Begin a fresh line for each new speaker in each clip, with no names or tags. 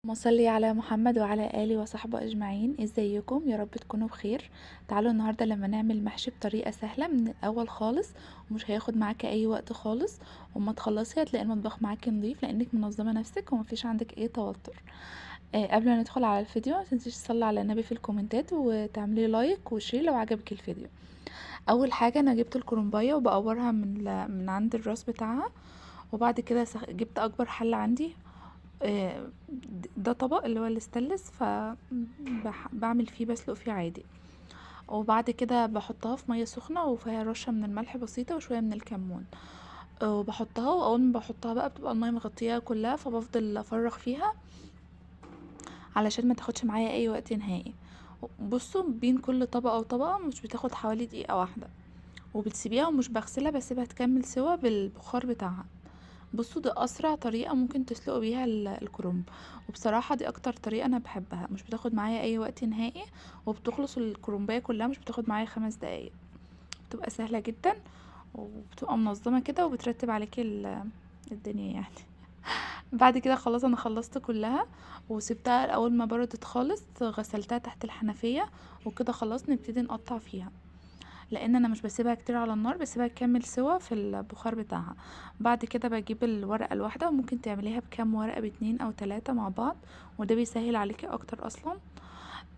اللهم صل على محمد وعلى آله وصحبه أجمعين. ازيكم؟ يا رب تكونوا بخير. تعالوا النهارده لما نعمل محشي بطريقة سهلة من الاول خالص، ومش هياخد معاكي اي وقت خالص، وما تخلصي هتلاقي المطبخ معاكي نظيف لانك منظمة نفسك ومفيش عندك اي توتر. قبل ما ندخل على الفيديو ما تنسيش تصلي على النبي في الكومنتات وتعملي like و share لو عجبك الفيديو. اول حاجة انا جبت الكرنبايه وبقورها من عند الراس بتاعها، وبعد كده جبت اكبر حله عندي، ده طبق اللي هو الاستانلس، فبعمل فيه بسلق فيه عادي. وبعد كده بحطها في مية سخنة وفيها رشه من الملح بسيطة وشوية من الكمون، وبحطها. واول ما بحطها بقى بتبقى المية مغطياها كلها، فبفضل افرغ فيها علشان ما تاخدش معايا اي وقت نهائي. بصوا بين كل طبقه وطبقه مش بتاخد حوالي دقيقة واحدة، وبتسيبيها ومش بغسلها، بسيبها تكمل سوا بالبخار بتاعها. بصوا ده اسرع طريقه ممكن تسلقوا بيها الكرنب، وبصراحة دي اكتر طريقه انا بحبها، مش بتاخد معايا اي وقت نهائي، وبتخلص الكرنبايه كلها مش بتاخد معايا 5 دقايق. بتبقى سهلة جدا وبتبقى منظمة كده وبترتب عليكي الدنيا يعني. بعد كده خلاص انا خلصت كلها وسبتها اول ما بردت خالص، غسلتها تحت الحنفية وكده. خلاص نبتدي نقطع فيها، لان انا مش بسيبها كتير على النار، بسيبها تكمل سوا في البخار بتاعها. بعد كده بجيب الورقة الواحدة، وممكن تعمليها بكام ورقة، ب2 او 3 مع بعض، وده بيسهل عليكي اكتر اصلا.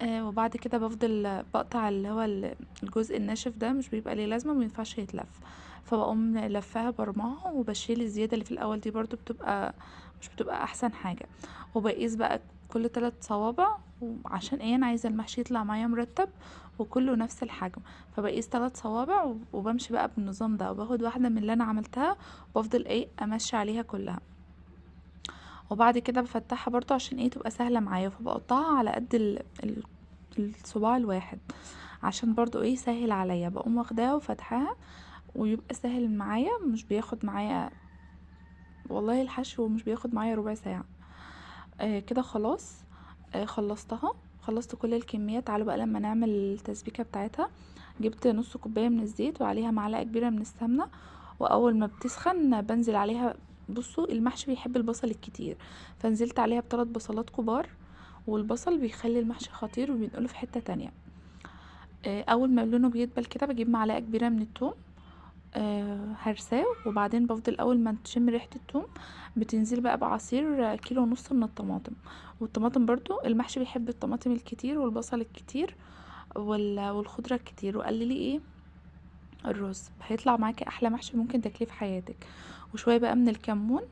وبعد كده بفضل بقطع اللي هو الجزء الناشف ده، مش بيبقى ليه لازمه وما ينفعش يتلف، فبقوم لفاها برماها وبشيل الزيادة اللي في الاول دي، برضو مش بتبقى احسن حاجة. وبقيس بقى كل 3 صوابع، عشان ايه؟ انا عايزه المحشي يطلع معايا مرتب وكله نفس الحجم، فبقيس 3 صوابع وبمشي بقى بالنظام ده، وباخد واحدة من اللي انا عملتها وبفضل امشي عليها كلها. وبعد كده بفتحها برضو عشان تبقى سهلة معايا، فبقطعها على قد الصباع الواحد عشان برضو يسهل عليا. بقوم واخداها وفتحاها ويبقى سهل معايا، مش بياخد معايا والله الحشو مش بياخد معايا ربع ساعة. كده خلاص، خلصتها، خلصت كل الكمية. تعالوا بقى لما نعمل التسبيكة بتاعتها. جبت نص كوباية من الزيت وعليها معلقة كبيرة من السمنة، واول ما بتسخن بنزل عليها. بصوا المحشي بيحب البصل الكتير، فنزلت عليها بثلاث بصلات كبار، والبصل بيخلي المحشي خطير وبينقله في حتة تانية. اول ما لونه بيدبل كده بجيب معلقة كبيرة من التوم، هرساه، وبعدين بفضل اول ما تشم ريحة التوم بتنزل بقى بعصير كيلو ونص من الطماطم. والطماطم برضو المحشي بيحب الطماطم الكتير والبصل الكتير والخضرة الكتير. وقللي الرز، هيطلع معاكي احلى محشي ممكن تاكليه في حياتك. وشوية بقى من الكمون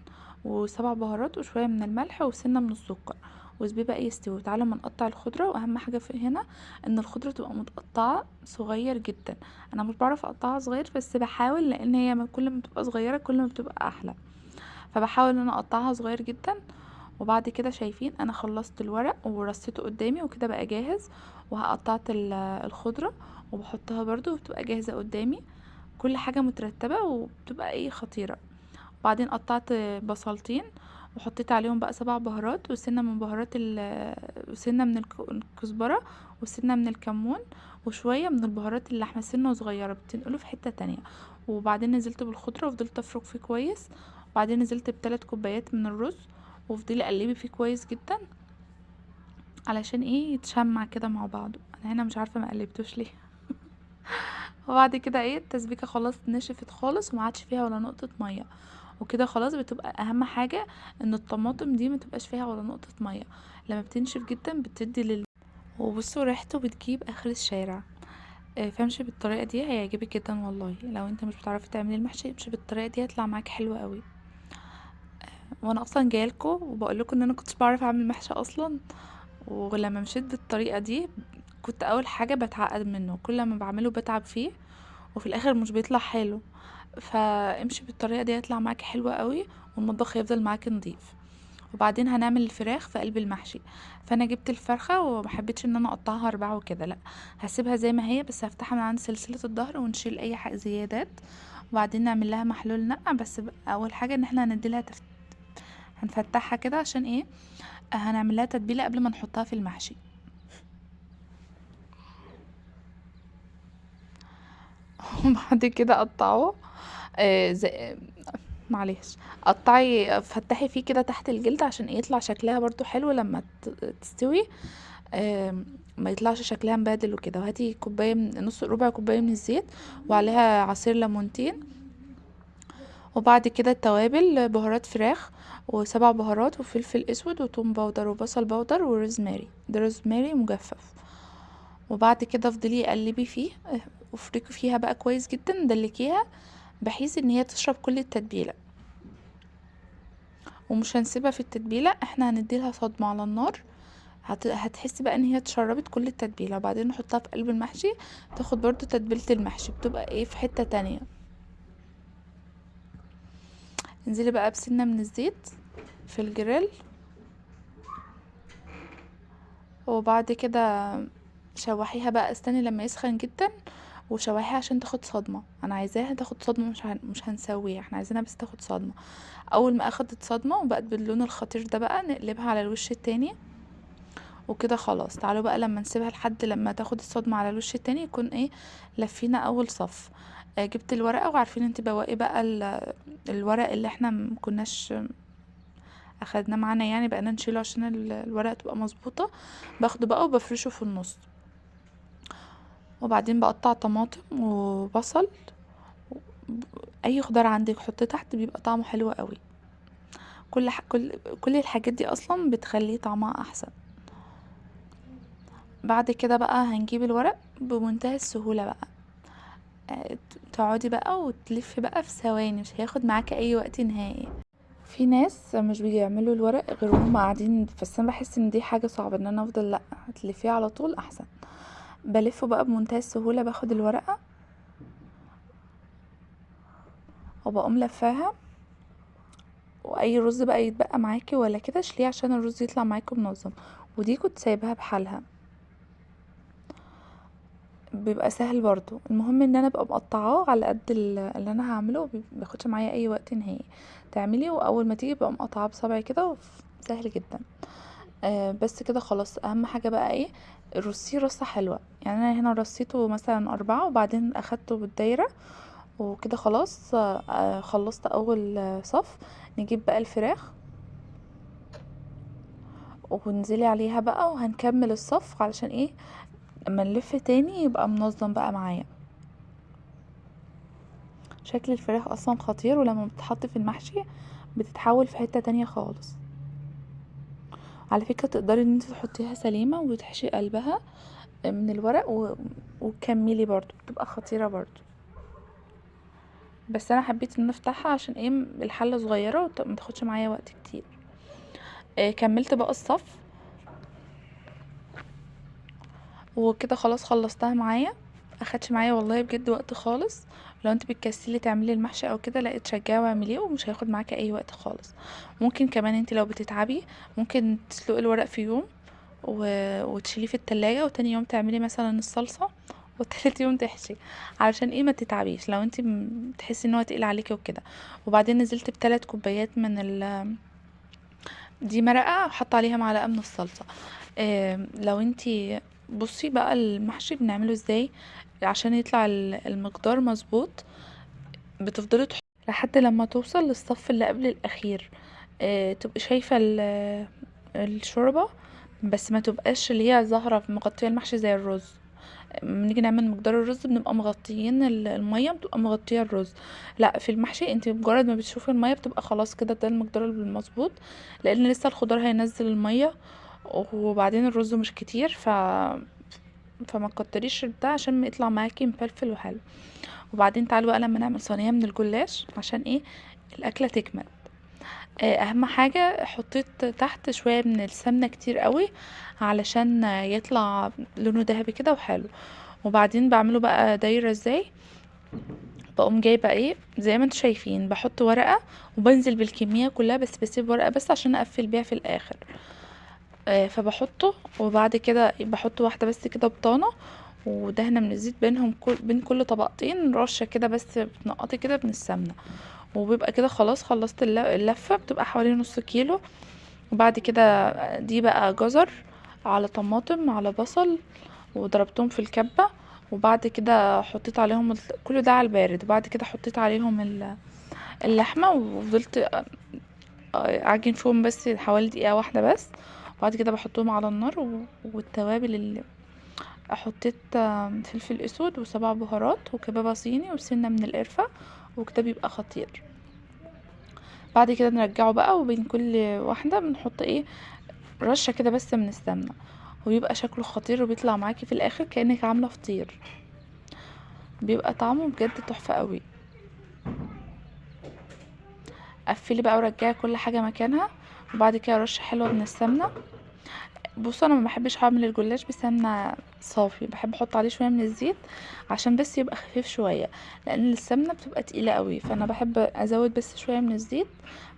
و7 بهارات وشوية من الملح وسنة من السكر، وسيبيه بقى يستوي. تعالوا ما نقطع الخضرة، واهم حاجة في هنا ان الخضرة تبقى متقطعة صغير جدا. انا مش بعرف اقطعها صغير بس بحاول، لان هي كل ما بتبقى صغيرة كل ما بتبقى احلى، فبحاول ان انا اقطعها صغير جدا. وبعد كده شايفين انا خلصت الورق ورصيته قدامي وكده بقى جاهز، وهقطعت الخضرة وبحطها برضو وبتبقى جاهزة قدامي، كل حاجة مترتبة وبتبقى خطيرة. بعدين قطعت بصلتين وحطيت عليهم بقى 7 بهارات وسنة من بهارات وسنة من الكزبرة وسنة من الكمون وشوية من البهارات اللحمة، سنة صغيرة بتنقله في حتة تانية. وبعدين نزلت بالخضرة وفضلت افرك فيه كويس. وبعدين نزلت بثلاث كوبايات من الرز وفضلي قلبي فيه كويس جدا علشان يتشمع كده مع بعضه. انا هنا مش عارفة ما قلبتوش ليه. وبعد كده التسبيكة خلاص نشفت خالص وما عادش فيها ولا نقطة مية وكده خلاص. بتبقى اهم حاجة ان الطماطم دي ما تبقاش فيها ولا نقطة مية، لما بتنشف جدا بتدي لل وبصوا ريحته بتجيب اخر الشارع. فامشي بالطريقة دي هيعجبك جدا والله. لو انت مش بتعرفي تعملي المحشي امشي بالطريقة دي هيطلع معاك حلو قوي. وانا اصلا جايلكوا وبقول لكم ان انا كنتش بعرف اعمل محشي اصلا، ولما مشيت بالطريقة دي كنت اول حاجة بتعقد منه، كل ما بعمله بتعب فيه وفي الاخر مش بيطلع حلو. فامشي بالطريقة دي هيطلع معاكي حلو قوي والمطبخ هيفضل معاكي نظيف. وبعدين هنعمل الفراخ في قلب المحشي. فانا جبت الفرخه وما حبيتش ان انا اقطعها 4 وكده، لا هسيبها زي ما هي، بس هفتحها من عند سلسلة الظهر ونشيل اي حاجة زيادات. وبعدين نعمل لها محلول نقع، بس اول حاجة ان احنا هنديلها هنفتحها كده عشان هنعمل لها تتبيله قبل ما نحطها في المحشي. وبعد كده قطعوه، زي معلش قطعي فتحي فيه كده تحت الجلد عشان يطلع شكلها برضو حلو لما تستوي. ما يطلعش شكلها مبهدل وكده. وهاتي كوباية من نص ربع كوباية من الزيت وعليها عصير ليمونتين، وبعد كده التوابل بهارات فراخ و7 بهارات وفلفل اسود وتوم powder وبصل powder وروزماري، ده روزماري مجفف. وبعد كده افضلي قلبي فيه، افركي فيها بقى كويس جدا، دلكيها بحيث ان هي تشرب كل التتبيله. ومش هنسيبها في التتبيله، احنا هنديلها صدمة على النار، هتحسي بقى ان هي اتشربت كل التتبيله. وبعدين نحطها في قلب المحشي، تاخد برضو تتبيله المحشي، بتبقى ايه في حتة تانية. انزلي بقى بسنة من الزيت في الجريل، وبعد كده شوحيها بقى، استني لما يسخن جدا وشوحيها عشان تاخد صدمة. انا عايزاها تاخد صدمة، مش هنسويها، احنا عايزينها بس تاخد صدمة. اول ما اخدت صدمة وبقت باللون الخطير ده بقى نقلبها على الوش التاني وكده خلاص. تعالوا بقى لما نسيبها لحد لما تاخد الصدمة على الوش التاني يكون ايه لفينا اول صف. جبت الورقة، وعارفين انت بواقي بقى الورق اللي احنا مكناش اخدناه معانا، بقينا نشيله عشان الورقة تبقى مظبوطة. باخده بقى وبفرشه في النص، وبعدين بقطع طماطم وبصل، اي خضار عندك حطيه تحت بيبقى طعمه حلو قوي. كل الحاجات دي اصلا بتخليه طعمها احسن. بعد كده بقى هنجيب الورق بمنتهى السهولة بقى، تقعدي بقى وتلفي بقى في ثواني، مش هياخد معاكي اي وقت نهائي. في ناس مش بيعملوا الورق غير وهم قاعدين، بس انا بحس ان دي حاجة صعبة ان انا افضل، لا تلفيه على طول احسن. بلفه بقى بمنتهى السهولة، باخد الورقة وبقوم لفاها، واي رز بقى يتبقى معاكي ولا كده شيليه عشان الرز يطلع معاكي منظم. ودي كنت سايباها بحالها، بيبقى سهل برضو. المهم ان انا ابقى مقطعاه على قد اللي انا هعمله، بياخدش معايا اي وقت نهائي. تعملي واول ما تيجي بقى مقطعاه بصبعي كده، سهل جدا. بس كده خلاص. اهم حاجة بقى ايه، رصيه رصه حلوة. انا هنا رصيته مثلا 4 وبعدين اخدته بالدايره وكده خلاص. خلصت اول صف. نجيب بقى الفراخ وننزلي عليها بقى، وهنكمل الصف علشان ايه اما نلف تاني يبقى منظم بقى معايا. شكل الفراخ اصلا خطير، ولما بتتحط في المحشي بتتحول في حتة تانية خالص. على فكرة تقدري ان انت تحطيها سليمة وتحشي قلبها من الورق وتكملي برضو، بتبقى خطيرة برضو. بس انا حبيت ان انا افتحها عشان ايه الحلة صغيرة وما تاخدش معايا وقت كتير. كملت بقى الصف وكده خلاص، خلصتها معايا. اخدش معايا والله بجد وقت خالص. لو انت بتكسلي تعملي المحشي او كده، لا اتشجعي واعمليه ومش هياخد معاكي اي وقت خالص. ممكن كمان انت لو بتتعبي ممكن تسلقي الورق في يوم وتشيليه في التلاجة، وتاني يوم تعملي مثلا الصلصة، وتالت يوم تحشي، علشان ايه ما تتعبيش لو انت بتحسي ان هو تقيل عليكي وكده. وبعدين نزلت بثلاث كوبايات من دي مرقة، وحط عليها معلقة من الصلصة. لو انت بصي بقى المحشي بنعمله ازاي عشان يطلع المقدار مظبوط، بتفضلي تحطي لحد لما توصل للصف اللي قبل الاخير. تبقي شايفة الشوربة، بس ما تبقاش اللي هي ظاهرة مغطية المحشي زي الرز. بنيجي نعمل مقدار الرز بنبقى مغطيين المية، بتبقى مغطية الرز. لا في المحشي انت مجرد ما بتشوفي المية بتبقى خلاص كده ده المقدار المظبوط، لان لسه الخضار هينزل المية، وبعدين الرز مش كتير، فما تكتريش البتاع عشان ما يطلع معاكي مفلفل وحلو. وبعدين تعالوا بقى لما نعمل صينية من الجلاش عشان ايه الاكلة تكمل. اهم حاجة حطيت تحت شوية من السمنة كتير قوي علشان يطلع لونه ذهبي كده وحلو. وبعدين بعمله بقى دايرة ازاي، بقوم جايبه ايه زي ما انتم شايفين، بحط ورقة وبنزل بالكمية كلها، بس بسيب ورقة بس عشان اقفل بيها في الاخر. فبحطه، وبعد كده بحط واحدة بس كده بطانه ودهنه من الزيت بينهم، بين كل طبقتين رشه كده بس، بتنقطي كده من السمنة، وبيبقى كده خلاص خلصت اللفة، بتبقى حوالي نص كيلو. وبعد كده دي بقى جزر على طماطم على بصل، وضربتهم في الكبه، وبعد كده حطيت عليهم كل ده على البارد. وبعد كده حطيت عليهم اللحمة، وفضلت اعجن فيهم بس حوالي دقيقة واحدة بس. وبعد كده بحطهم على النار، والتوابل اللي حطيت فلفل اسود و7 بهارات وكبابه صيني وسنة من القرفه، وكده بيبقى خطير. بعد كده نرجعه بقى، وبين كل واحدة بنحط ايه رشه كده بس من السمنة، وبيبقى شكله خطير، وبيطلع معاكي في الاخر كانك عامله فطير، بيبقى طعمه بجد تحفة قوي. قفلي بقى ورجعي كل حاجة مكانها، وبعد كده رشه حلوة من السمنة. بصوا انا ما بحبش اعمل الجلاش بسمنه صافي، بحب احط عليه شوية من الزيت عشان بس يبقى خفيف شوية، لان السمنة بتبقى تقيلة قوي، فانا بحب ازود بس شوية من الزيت.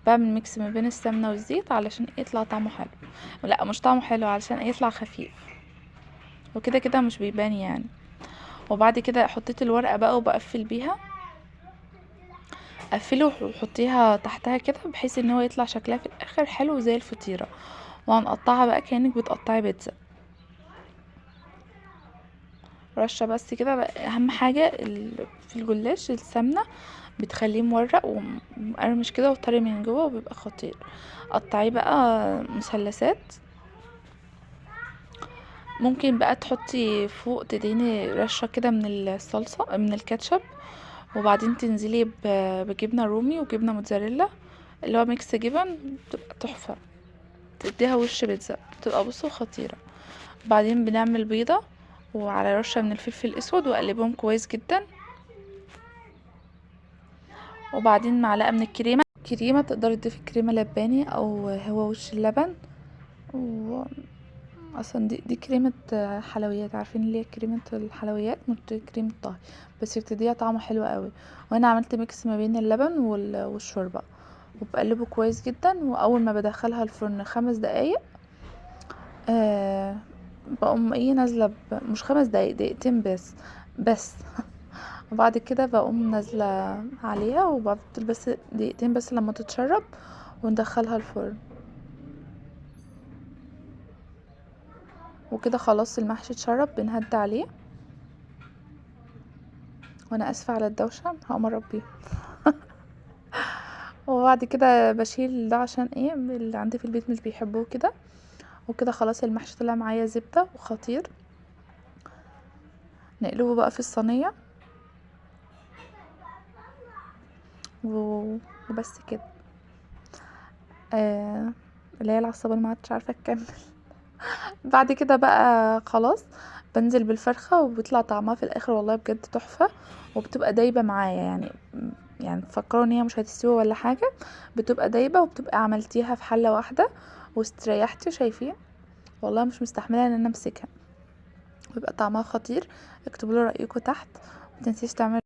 بعمل mix ما بين السمنة والزيت علشان يطلع طعمه حلو، لا مش طعمه حلو، علشان يطلع خفيف، وكده كده مش بيبان يعني. وبعد كده حطيت الورقة بقى وبقفل بيها، قفله وحطيها تحتها كده بحيث ان هو يطلع شكلها في الاخر حلو زي الفطيره. وهنقطعها بقى كانك بتقطعي بيتزا، رشه بس كده. اهم حاجة في الجلاش السمنة، بتخليه مورق ومقرمش كده وطري من جوه، وبيبقى خطير. قطعية بقى مثلثات، ممكن بقى تحطي فوق تدهني رشه كده من الصلصه من الكاتشب، وبعدين تنزلي بجبنه رومي وجبنه موتزاريلا اللي هو mix جبن، بتبقى تحفة، تديها وش بيتزا، بتبقى بصوا خطيرة. بعدين بنعمل بيضة وعلى رشه من الفلفل الاسود، واقلبهم كويس جدا. وبعدين معلقه من الكريمة، كريمة تقدري تضيفي كريمة لباني او هو وش اللبن، و اصلا دي كريمة حلويات، عارفين اللي هي كريمة الحلويات مش كريمة طهي، بس بتديها طعم حلو قوي. وانا عملت mix ما بين اللبن والشوربه، وبقلبه كويس جدا. واول ما بدخلها الفرن 5 دقايق، بقوم ايه نازله مش 5 دقايق، دقيقتين بس وبعد كده بقوم نازله عليها، وبفضل بس دقيقتين بس لما تتشرب، وندخلها الفرن. وكده خلاص المحشي اتشرب، بنهدي عليه. وانا اسفه على الدوشة، هقوم اربيه. وبعد كده بشيل ده عشان ايه اللي عندي في البيت مش بيحبوه كده. وكده خلاص المحشي طلع معايا زبدة وخطير. نقلبه بقى في الصينية وبس كده. اللي هي العصابة اللي ما عادش عارفه تكمل. بعد كده بقى خلاص بنزل بالفرخه، وبيطلع طعمها في الاخر والله بجد تحفة، وبتبقى دايبه معايا، يعني تفكروا ان هي مش هتستوي ولا حاجة، بتبقى دايبه، وبتبقى عملتيها في حله واحدة واستريحتي. شايفين والله مش مستحمله ان انا امسكها، بيبقى طعمها خطير. اكتبوا لي رايكم تحت، ومتنسيش تعملوا